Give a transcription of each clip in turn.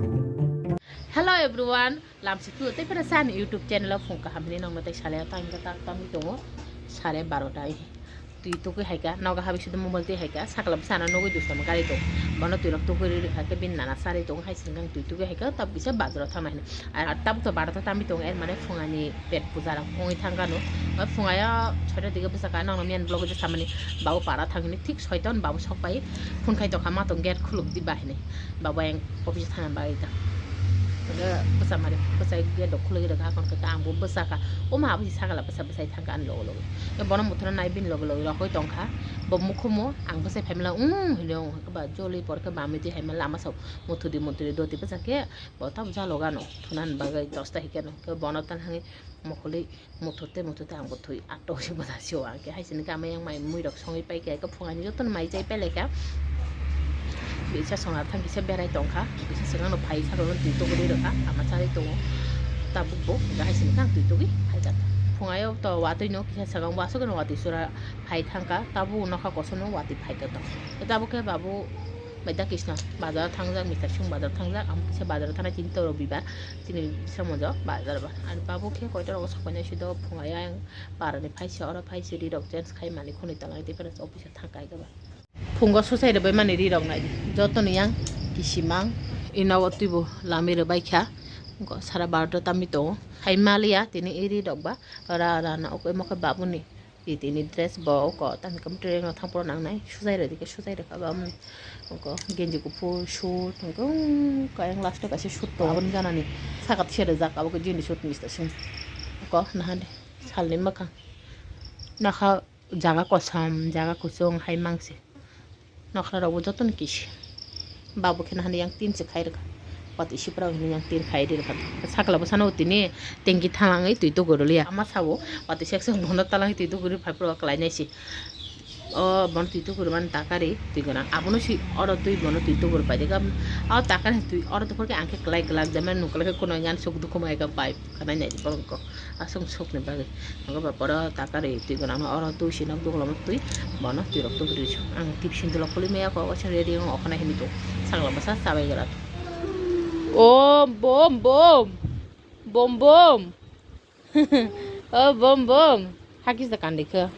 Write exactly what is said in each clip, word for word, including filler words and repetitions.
Hello everyone, lamsi tu tei pera san YouTube channel o phung kaham ni nongno tei sale tang ta tang tongo sare baro ta. Twi tugwi hai kha, nogo habwi sudum mobile twi hai kha, sakla bwsano nugwi dusamo gari tong. Bono twirok tugwi rw rw kha khe bini nana charwi tongo, hai sini khe ang twi tugwi hai kha, tabuk kisa bazaro thangna hinwi. Ar tabuk to baro ta tamwi tongo, er mane phungani pet puja rok wngwi thang kha no. Phungayo soita dige bwsa kha, nokno miyani vlog o je samani babu para thang hinwi thik soita hwn babu sok pai phone khai tokha, ma tong gate khuluk di ba hinwi. Babu ayang office thangna bagwi ta. Bwsa mari, bwsai gate rok khulugwi rwkha, hakon khe ang bo bwsa kha. O ma abo si sakala bwsa bwsai thang kha ani logo logo. Bono muthuna nai bini loge loge rokoi tongkha. Bo mukhumo ang bwsai phaimala, "Umm," hinwi ong khe ba joli por khe bamwi twi haima lama sao muthudi muthudi doti bwsa khe bo tamo jalo gano thunan bagwi dosta hikhe no. Khe bono tan hangwi mokholi muthute muthute ang bo thwi ato si bwsa sio ang khe hai sini khe ama yang mai mui rok songwi pai khe phungai ni joto no mai chai pai lai kha. Bisa songa thang kisa berai tongkha, bisa swkang no phai sakno twi tugwi rwkha, ama chari tongo. Tabuk bo hwnkhe hai sini khe ang twi tugwi hai kha. Phungai o to watwi no kisa swkang bo aswk no watwi sura phai thangkha, tabuk nokha kosom no watwi phai kha to. Tabuk khe babu Maida Krishna bazar thangjak, Mister Singh bazar thangjak, ang kisa bazar thanai tini to robibar, tini bisa mojo bazar ba. Ar babu khe koito rogo sapainai si do phungai ang parani phaisi oro phaisi ri rok change khai mani khunui tala tei office thang kai khe ba. Phungo suchai rwbai mani ri rok nai di. Joto ni yang kisimang. I nogo twibo lami rwbai kha. Go sara barota tamni tongo. Hai maliya tini i ri rok ba. Ra ra na ok imo khe babuni. Twi tini dress bo ko tang kam train o thang phuru nang nai. Suchai rwdi khe suchai rwkha ba mani. Ko genji kuphur suit. Ko kayang last o kaisa suit tongo aboni ganani. Sakat se rwjak abo khe jini suit mister sing. Ko naha de salni mwkhang. Nakha. Jaga kosom, jaga kuchung hai mangse. Nokla rok bo joto no kisi. Babu khe nahani yang tin se khai rwkha. Pati sipra hini yang tin khai ri rwkha. Sakla bwsano tini tengki thalangwi twi tugu rwliya. Ama sabo pati seksek bono talangwi twi tugu rwi phai phuru kwlai nai se. O bono twi tugu rwmani takari twi gwnang. Abono si oro twi bono twi tugu rwpai de. O takari twi oro tuphur khe ang khe kwlai glak jemai nukla khe kunui yan suk dukhu mai kha bai. Kanai nai borok ko aswk sukni bagwi. Nogo ba poro takari twi gwnangno oro twi si nok dugulamo twi bono twi rok tuburi rw ang tip sindulok puli maya ko waisa ready wng okho nai hinwi tongo sakla bwsa chabai gra. O bom bom bom bom. O bom bom. Hakisa kandi khe.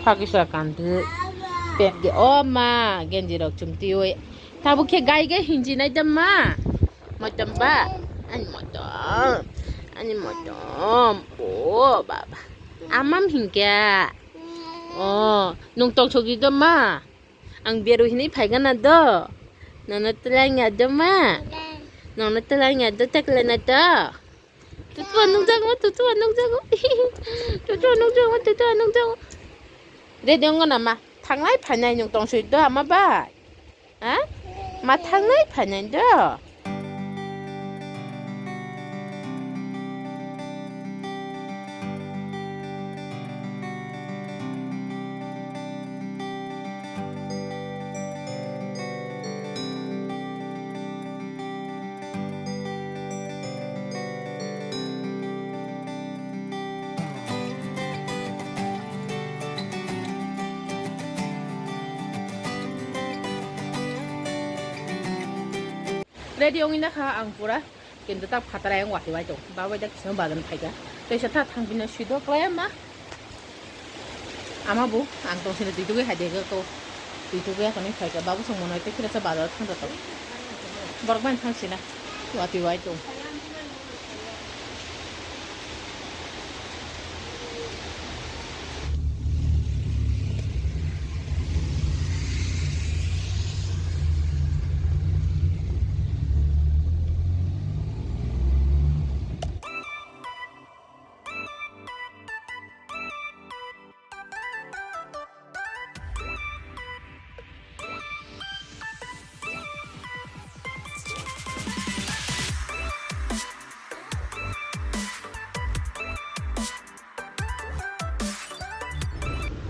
Hakisa kandi. Pet ge o ma genji rok chumti oi. Tabuk khe gai gai hinji nai da ma. Motom ba. Ani motom. Ani motom. O baba. Amam hingkya. O nung tong sogwi do ma. Ang beru hinwi phaigana do. Nono twlai nga do ma. Nono twlai nga do taklana do. Tutua nukjago, tutua nukjago. Tutua nukjago, tutua nukjago. Ready wngna ma? Thanglai phainai nwng tongsoi do ama bai? Ha? Ma thanglai phainai do? Ready wngwi nakha ang pura, kintu ta phatara yang wati bai tong, babai da kisano bazan phaika, tei sa tha thang bini swido klai ma. Ama bo ang tong sini twi tugwi hai de ko twi tugwi akhani phaika babu song mono tei phira sa bazar thang jato borok bai thang sina wati wai tong.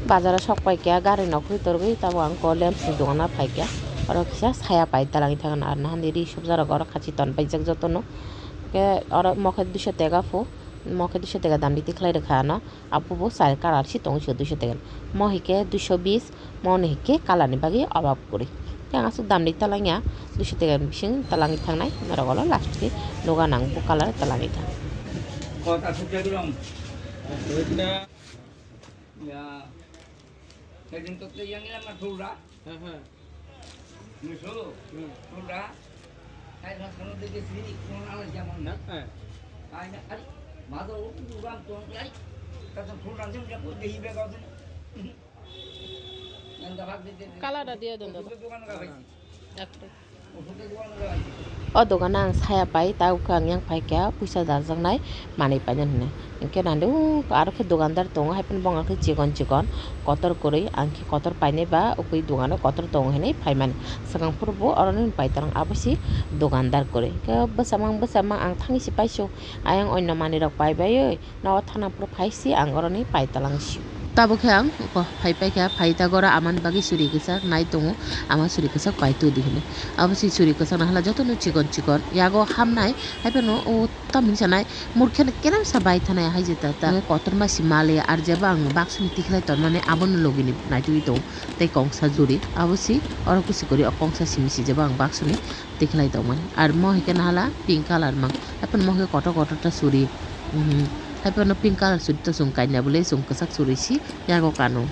Bazar o sok pai kha, gari nok phui torgwi, tabuk ang ko lamps ni dogano phai kha. Oro kisa saya pai talangwi thangna, ar nahani ri subjak rok oro khachi ton paijak jotono. Khe oro mokhe duiso tega pho. Mo khe duiso tega damdi tikhlai rwkha ano. Abo bo char colour si tongo, duiso tega. Mo hike duiso bis, mo ni hike colour ni bagwi obab kwrwi. Yang aswk damdi talangya, duiso tega bising talangwi thangnai. Norok olo last khe nuga nang bo colour talangwi thang. Kota sukya dulong. Ya. Kajin to yang yang ma thura. Muso, thura. Kai na sono de ke sini, kono ala jaman na. Kai na, ari, mazo, uram to, ari. Kata thura jeng jago dehi bega sen. Nanda bhag de de. Colour da diye don dada. Dogan ka bhai. Ekta. O dogano ang saya pai, tabuk khe ang yang phaikha puisa darjaknai manwi painani hwnwi. Hinkhe nande o aro khe dogandar tongo, haiphano bo wngkha khe chikon chikon kotor kwrwi, ang khe kotor painai ba ukui dogano kotor tongo hinwi phaimani. Swkang phuru bo oroni pai tarang, abo se dogandar kwrwi. Hinkhe bwsamang bwsamang ang thangwi se paisuk, ayang onno manwirok pai baiwi. Nogo thana phuru phai si ang oroni pai talang si. Tabuk khe ang phai pai kha, phai ta gora amani bagwi suri kwchak nai tongo, ama suri kwchak pai tudi hinwi. Abo si suri kwchak nahwla jotono chikon chikon, yago hamnai, haiphano o tamni sanai murkheno keremsa bai thanai hai jeta ta. Kotorma si mali ar jeba ang baksuni tikhlai tonmani abono logini naitugwi tongo tei kongsa juri. Abo si oro kusi kwrwi o kongsa simi si jeba ang baksuni tikhlai tongmani. Ar mo hwnkhe nahala pink colour mang. Haphano mo hwnkhe kotor kotor ta suri. Mhm. Haphano pink colour suri ta chwng kainwi bwlwi chwng kwchak suri si yago kanu.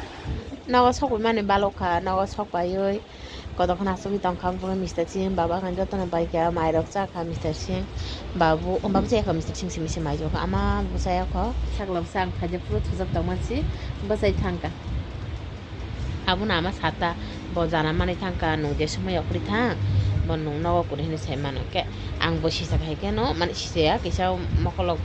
Nogo sokwi mani balokha, nogo sokpaiwi kotor khna asugwi tongkha, bumung mister chini baba khan jotono baikha, mairok chakha mister chini babu, babu chayakha mister chini simi se maijokha, ama bo chayakho. Sakla bwsa ang khaijak phuru thujak tongmani si bwsai thangkha. Abono ama sata, bo jana manwi thangkha, nwng je somoi o kwrwi thang, bo nwng nogo kwrwi hinwi sai mano. Khe ang bo sisa khai khe no, mane sisaya kisa mokolok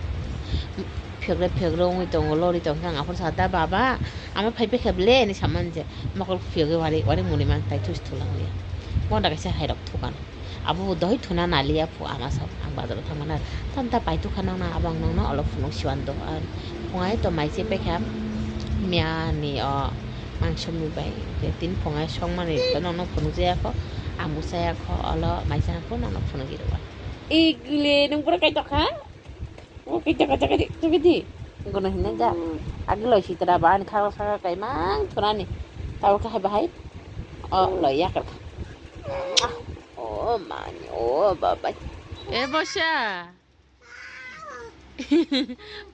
phegre phegre wngwi tongo, lori tongkhe ang aphuru sata, "Baba, ama phai phai khe ble," hinwi samani je mokol phiyogwi wari wari muni man tai thusi thulang liya. Bonda kaisa hairok thukan. Abo bo doi thuna naliya phu ama song ang bazar o thangmani ar. Tanta pai tukha nang na abo ang nang no olo phunuk siwan do. Phungai to mai se paikha miya ni o mangso mi bai. Tini phungai song mani to nang no phunuk jaya kho. Ang bo chaya kho olo mai chana pho nang no phunuk iro. Igule nung pura kai tokha. O khe jaga jaga di, jaga di. Gono hinna ja. Agilo sitra ba ani kharo saka kai mang thurani. Tabo khe hai bahai. O lo ya kar. O mani, o baba. E bosa.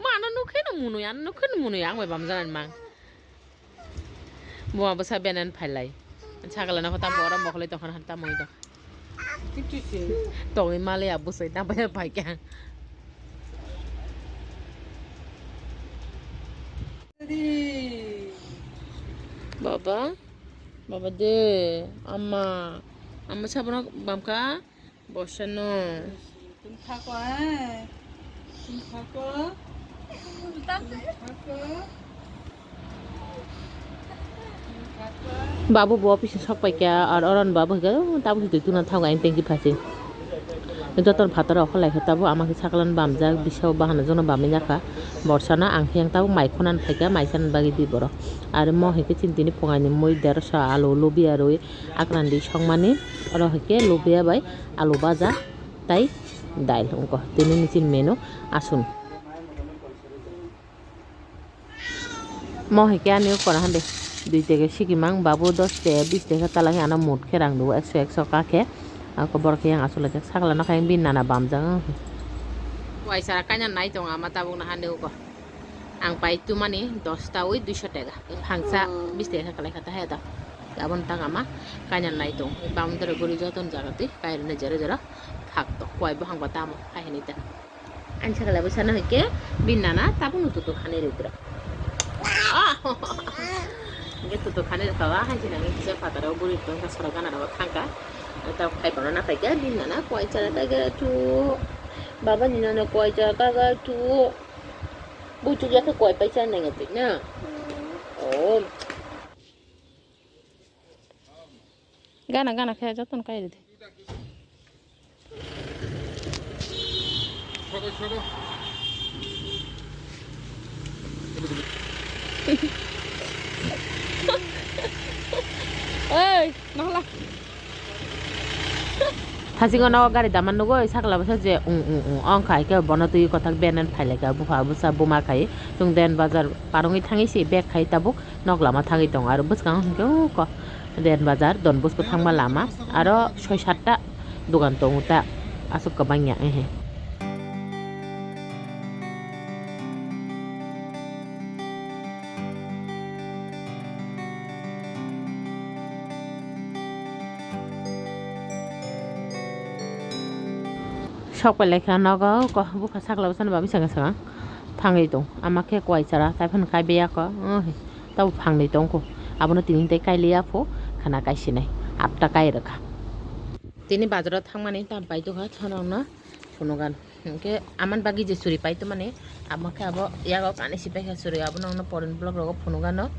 Mano nukhe no munu ya, nukhe no munu ya, ang bai bamjalan mang. Buma bwsa benan phailai. Sakala nokho tamo oro mokholi tongkha tamo ido. Tongwi mali abusai tamo ya phaikha. Baba, baba de, ama, ama sabana bamkha. Bosano. Tungthako, eh. Tungthako. Tungthako. Babu bo office ni sok paikha, ar oron babu hwnkhe, "Oh, tabuk hwnkhe tuna thago, ang tengki phasi." Joton phataro okhor laikha, tabuk ama khe saklan bamjak, bisao bahana jono bamwi nakha. Borsana ang khe yang tabuk mai khonani phaikha, mai chana bagwi di borok. Ar mo hwnkhe chini tini phungaini mui dersa, alu, lubia rwi, akrandi songmani, oro hwnkhe lubia bai alu baja. Tai dail wngkha. Tini nini chini menu asun. Mo hai khe ani ukora hande dui tege sigi mang babu dos tege bis tege tala khe ano mut khe rang dugo ekso ekso ka khe. Ako borok khe yang aswk laijak sakla no khe bini nana bamjak ang. Waisa kaina nai tongo ama tabuk no hande uko. Ang pai tumani dos ta ui duiso tega. Phangsa bis tega khe kalai kha ta hai da. Aboni tang ama kaina nai tong. Boundary guri joto ni jaga twi kairwknai jero jero phak tok. Kuai buphang bo tamo hai hinwi ta. Ani sakala bwsano hinkhe bini nana tabukno tutuk hani rwdro. Hinkhe tutuk hani rwkha ba hai jina hinkhe kisa phataro guri tongkha sora gana rogo thangkha. Tabuk khai bono naphai khe bini nana kuai chana kaiga tu. Baba ni nana kuai chana kaiga tu. Buchuk ya khe kuai pai cha nang ya twi na. Oh. Gana gana khe jotono kai rwdi. Oi, nahla. Thasingo nogo gari dama nugwi sakla bwsa je ung ung ung ong khai khe bono twi kothak benen phailaikha bupha bwsa buma khai chwng den bazar parongwi thangwi se bag khai tabuk nok lama thangwi tongo aro bwskango hinkhe uko den bazar Don Bosco thangma lama aro soi satta dogan tongo ta aswk kwbangya ehe. Sok pelaikha nogo ko bupha sakla bwsano ba bising saka thangwi tong ama khe kwai chara tai phano kaibe ya ko tabo phangnwi tongkho abono tini tei kailiya pho khana kaisinai apta kai rwkha. Tini bazaro thangmani tam paitokha thonokno phunugan. Hinkhe amani bagwi je churi paitomani, amo khe abo yago kani si paikha churi, abono ang porin block rogo phunukgano,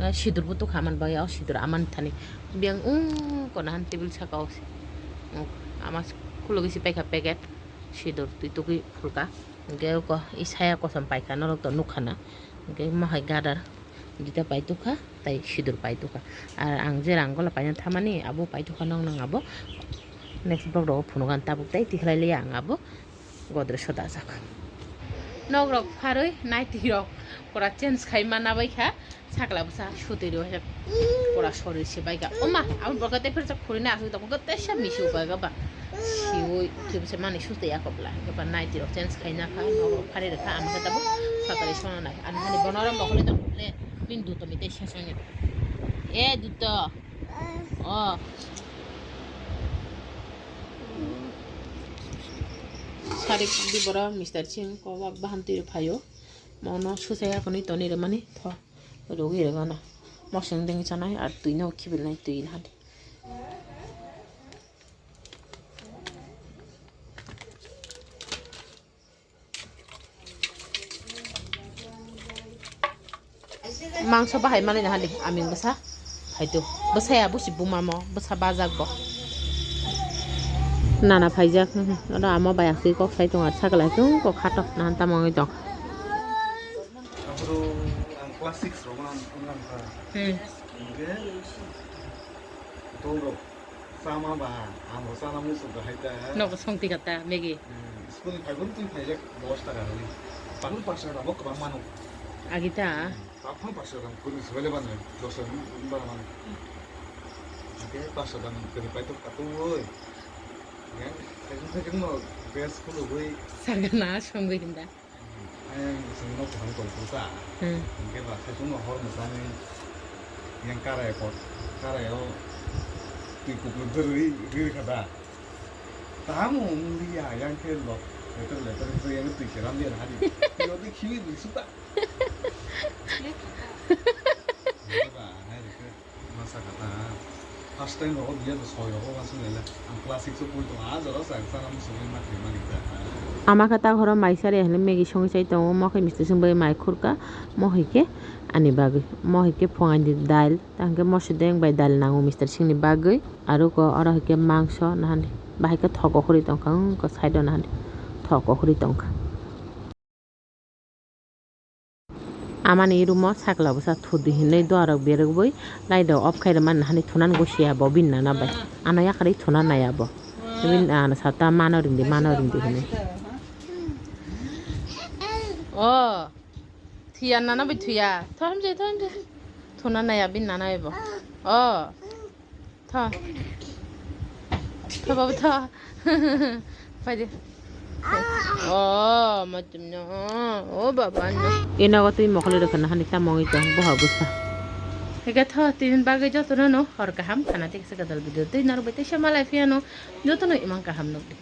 eh, sidur bo tukha amani bagwi, o sidur amani thani. Biyang ung kono han table saka o se. Ung, ama khulugwi si paikha packet, sidur twi tugwi phulka. Hinkhe oko i saya kosom paikha norok to nukha na. Hinkhe mohai gadar. Duita paitukha, tai sidur paitukha. Ar ang je rang gola paina thamani, abo paitukha nong nang abo. Next vlog rogo phunugan tabuk tai tikhlai liya ang abo. Godrej o dajak. Nok rok pharwi, naiti rok pura change khai ma nabai kha. Sakla bwsa sutwi rw hai pura sorir se bai kha. Oma, abo bo khe tei phirsa khuri na aswk tongo, khe teisa misi upai kha ba. Siwi khe bwsa mani sutwi ya kho bwla. Khe ba naiti rok change khai na kha, nok rok pharwi rw kha, ama khe tabuk sakali sona nai. Ani hani bono oro mokol tong le, bini duto mi tei sesong ya. E duto. O. Sari di boro Mister Singh ko wak bahan twi phaio. Mono susa ya koni toni re mani tho. Rogi re gana. Moseng ding chanai ar twi no khibil nai twi na di. Mangso bahai mali na hali aming bwsa. Phaitu bwsa ya busi buma mo bwsa bajak bo. Nana phaijak, hmm, oro amo bai aswi kok sai tongo, ar sakla chwng kok khato nahan tamo wngwi tong. Aphuru ang class six rok ang wngkha. Hmm. Hingke dol rok. Sama ba, ang bo sana muchung da hai ta. Nogo song twi kata, Maggie. Hmm, school ni phaibo twi phaijak dos taka rwi. Phano pash taka bo kwbang mano. Agi ta. Hmm, phano pash taka kuni swbai le bana, dos taka bana mano. Oke, pash taka kuni pai to katung oi. Yang, phaijak phaijak no, best school oi. Sagana songwi hinda. Ayang sini no kaham tong puta. Hmm. Hingke ba saichung no hor mwsani yang karai pot, karai o twi kupluk de rwi, rwi kha da. Tamo wng liya, yang khe lok letter, letter khe yang twi seram liya na di. Twi o twi khiwi bwswk ta. Hingke ba, hai rwkhe. Masa kata, first time rogo biya do soi rogo ma sung ele. Ang class six o pori tongo, a jora sa, sa ram sung ma khe ma ri ta. Ama khe ta horo maisari hwnwi Maggie songwi chai tongo, mo khe misti sung bai mai khurka, mo hai khe ani bagwi, mo hai khe phung ani dal, tang khe moso deng bai dal nango Mister Singh ni bagwi, aro ko oro hai khe mangso nahani, bahai khe thok o khurui tongkha, wng khe side o nahani thok o khurui tongkha. Amani room o sakla bwsa thudi hinwi duarok berwgwi light rok off khai rwmani hani thunan gosia bo bini nana bai. Ano yakarwi thuna nai abo. Bini nana sata mano rindi, mano rindi hinwi. O, thuya nana bai thuya. Thon je, thon je. Thuna nai bini nana bai bo. O. Tho. Tho, babu, tho. Phaidi. O, matumno. O, baba, no. Ino go twi mokol rwkha na hani tamo wngwi tong, boha bwsa. Higa tho, tini bagwi jotono no hor kaham khana thik se gadal video twi narwk bai teisa malai phiya no jotono imang kaham nukdi.